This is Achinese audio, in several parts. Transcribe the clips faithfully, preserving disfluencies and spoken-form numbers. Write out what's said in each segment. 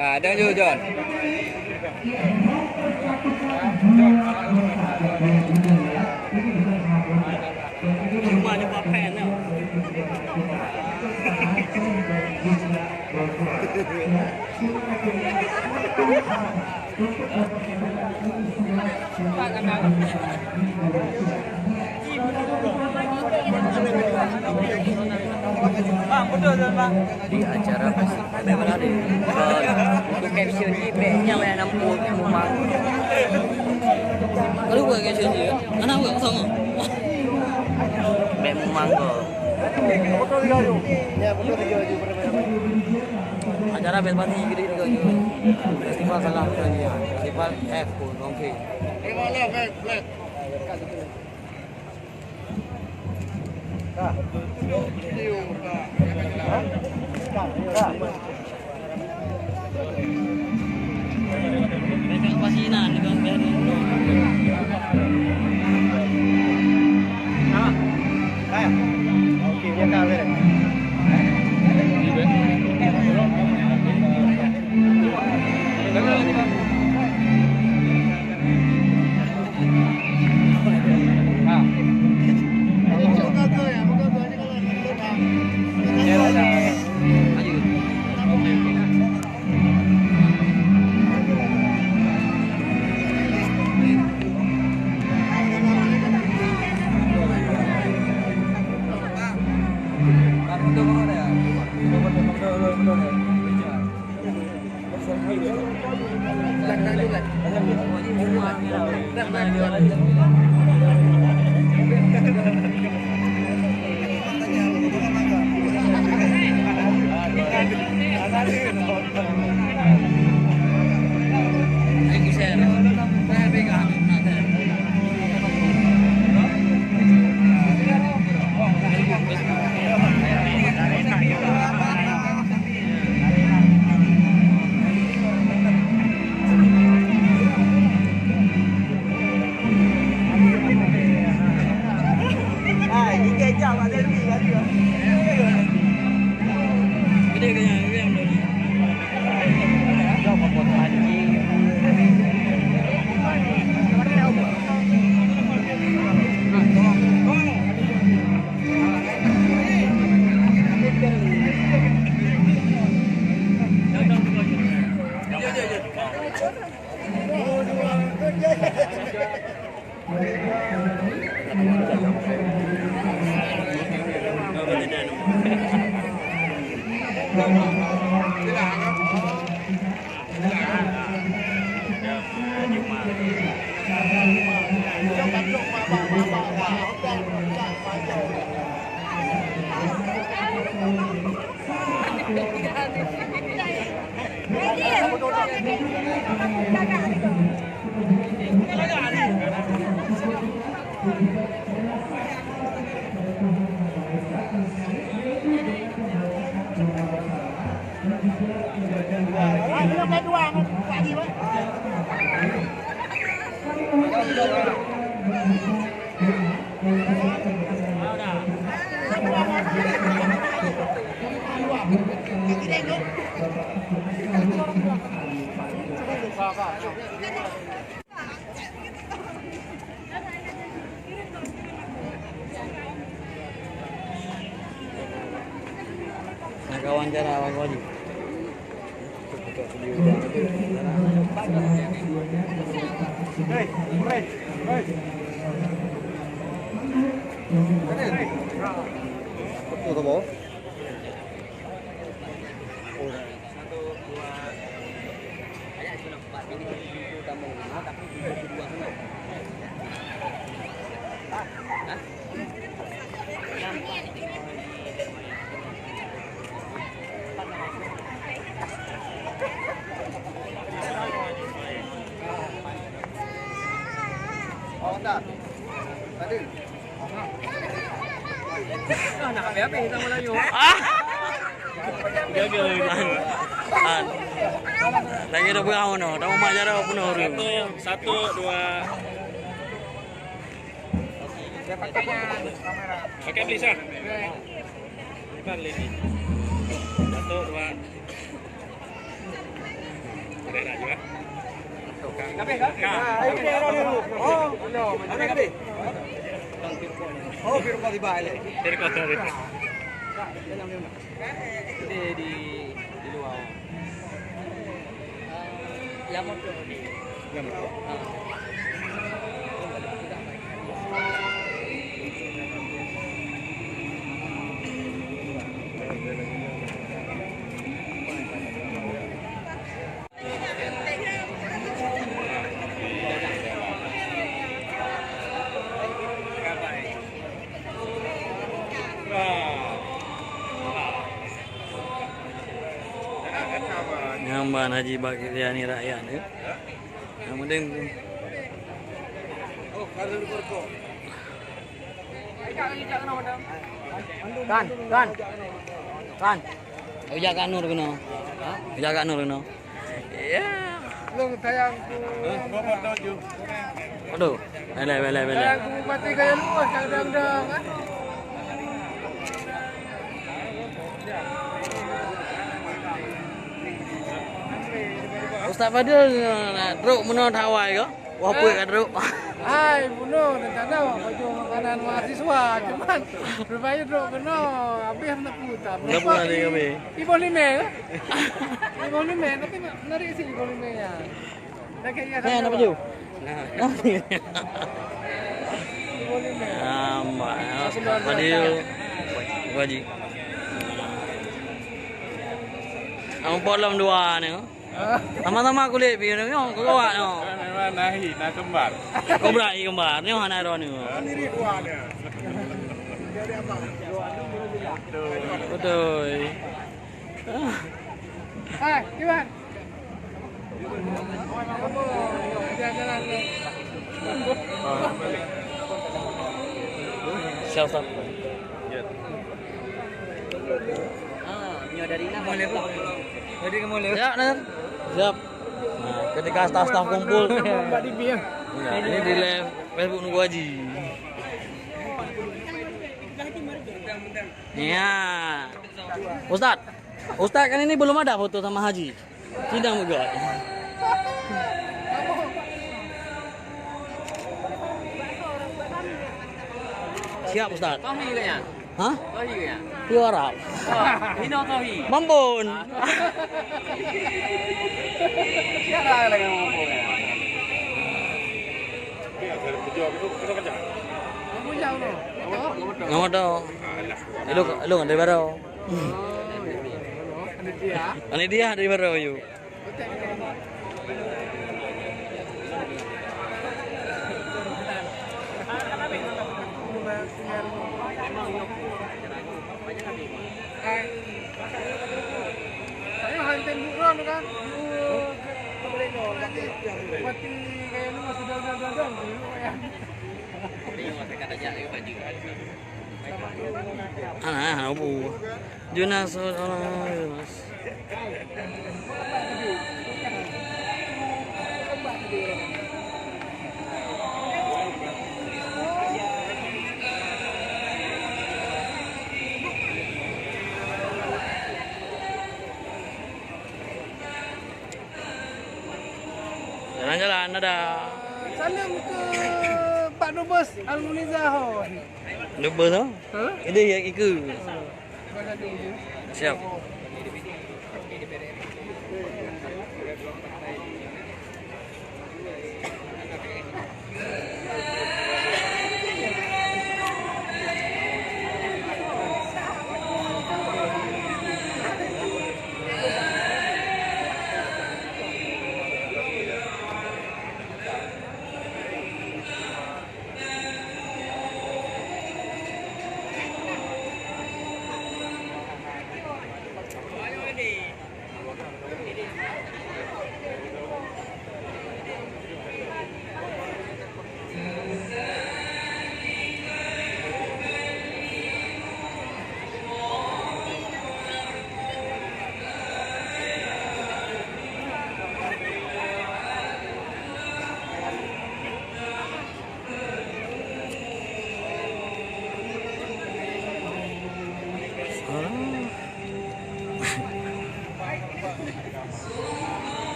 Ah, dan jauh, John. Cuma ni buat pen tu. Di acara pasti ada berada. Untuk caption ni, baiknya banyak nampak memang. Kalau buat caption ni, anak buat sama. Memang kau. Acara best pasti gede juga juga. Festival salah bukan dia. Festival F pun, oke. Nak kawan cara Abang Haji. Betul tu, Bos? Ah, nak habis-habis sama Melayu. Ah! Gagal, Iban. Ah. Lagi dah berapa no? Tahu mak jarak pun orang. Satu, satu, dua. Pakai please ah. Iban lagi. Satu, dua. Ada nak juga. Habis kan? Nah, itu yang orang dulu. Oh, habis, habis. Oh, firqah tiba, eh. Firqah tiba. Di, di, di luar. Yang motor ni. Yang motor. Ha. Nyan ban Haji bak yani rakyat tu. Yang penting tu. Kan, kan. Kan. Ujak Kak Nur kena. Ha? Ujak Kak Nur kena. Ya. Long sayang tu. Aduh. Belai, belai, belai. Sayang tu mati gaya luas kadang-kadang kan. Ustaz Fadil nak trok meunoe that awai ke? Wah, puet ka trok. Hai, bunoe rencana awak pajoh makanan mahasiswa, cuman rupanya trok keunoe habéh meunapu tam. Meunapu tadi kami. Iboh limé ke? Iboh limé, tapi menarik sih iboh limé ya. Dah kayak iya. Nah, nak pajoh? Nah. Iboh limé. Ah, Mbak, ya. Fadil. Haji. Ampok lom dua ni. Sama-sama kulit biru nyoe, keu awak nyoe. Memang nahi, na kembar. Kobra i kembar, nyoe hana droe nyoe. Betul. Hai, Iwan. Jalan-jalan. Siap, siap. Ah, nyoe dari mana? Siap, Ner. Siap. Nah, ketika staf-staf kumpul. Mbak Dibi, ya? Ya, ini di live Facebook Nunggu Haji. Ya. Ustaz. Ustaz kan ini belum ada foto sama Haji. Sidang beugöt. Siap, Ustaz. Tohi ke nyan? Hah? Tohi ke nyan? Yo Arab. Oh, hino tohi. Mambon. Ah. Siapa lagi mambon ya? Nggak mau tahu. Lu, lu dari baru. Ini dia dari baru, yuk. Saya hantar buron kan. Hana, hana bu. Juna seorang. Jalan-jalan ada. Salam ke Pak Dubes Al-Muniza ho. Dubes ho? Ha? Ini yang iku. Siap.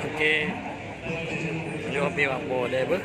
Oke. Jaweueb pih bak po deh beuh.